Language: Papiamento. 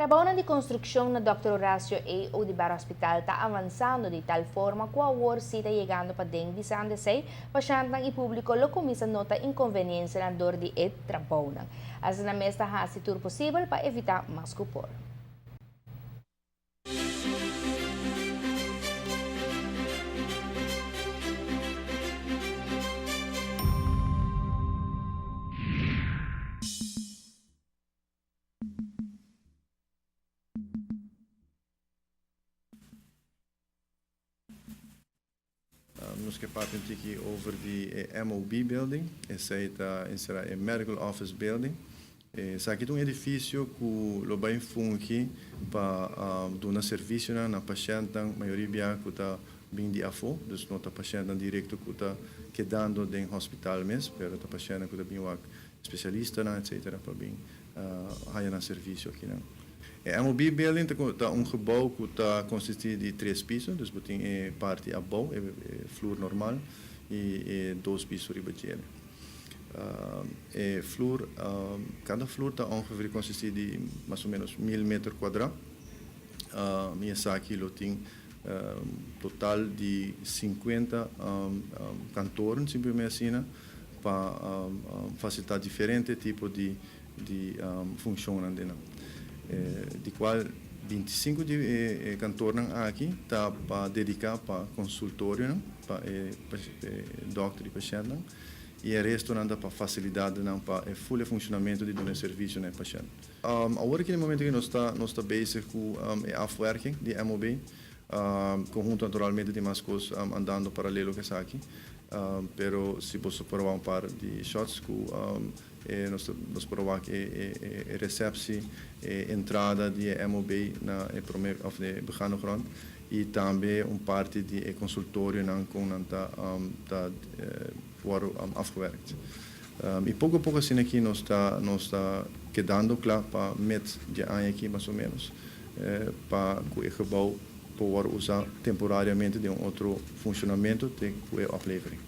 Trabounan di konstrukshon na Dòkter Horacio A. Oduber Hospital ta avansando di tal forma ku awor si ta yegando paden bisando esei, pashèntnan i públiko lo kuminsá nota inkonveniensianan dor di e trabounan. Asina mes ta hasi tur posibel pa evitá mas ku por. Nos ke papia un tiki over di e MOB building. Esei ta enserá e Medical Office Building. Esaki ta un edifisio ku lo bai fungi pa duna servisionan na pashèntnan mayoria bia ku ta bin di afó. Dus no ta pashèntnan direkto ku ta kedando den hòspital mes, pero ta pashèntnan ku ta bin wak spesialistanan etcetera pa bin haya nan servisio akinan. E MOB building ta un gebou ku ta konsistí di tres piso, dus bo tin e parti abou, e flur normal, i e dos piso riba djele. E flur, kada flur ta ongeveer konsistí di mas o menos mil meter kuadrá, i esaki lo tin total di sinkuenta kantoren, simplemente asina. pa fasilitá diferente tipo di di funshonnan den nan. Di kual bintisinku di e kantornan aki ta pa dediká pa konsultorionan pa e dòkter i pashèntnan i e restonan ta pa fasilidatnan pa e ful e funshonamentu di duna e servisio na e pashènt. Awor aki na e momento aki nos ta nos ta bezig ku e afwerking di MOB konhunto naturalmente tin mas kos andando paralelo ku esaki. Pero si boso por wak un par di shots ku e nos nos por wak e e receptie, e entrada di e MOB na e prome of e begane grond i tambe un parti di e consultorionan kon nan ta ta wòrdu afgewerkt. I poko poko asina aki nos ta nos ta kedando kla pa met di e aña aki mas o menos pa ku e gebou por wòrdu usá temporariamente den un otro funshonamentu te ku e oplevering.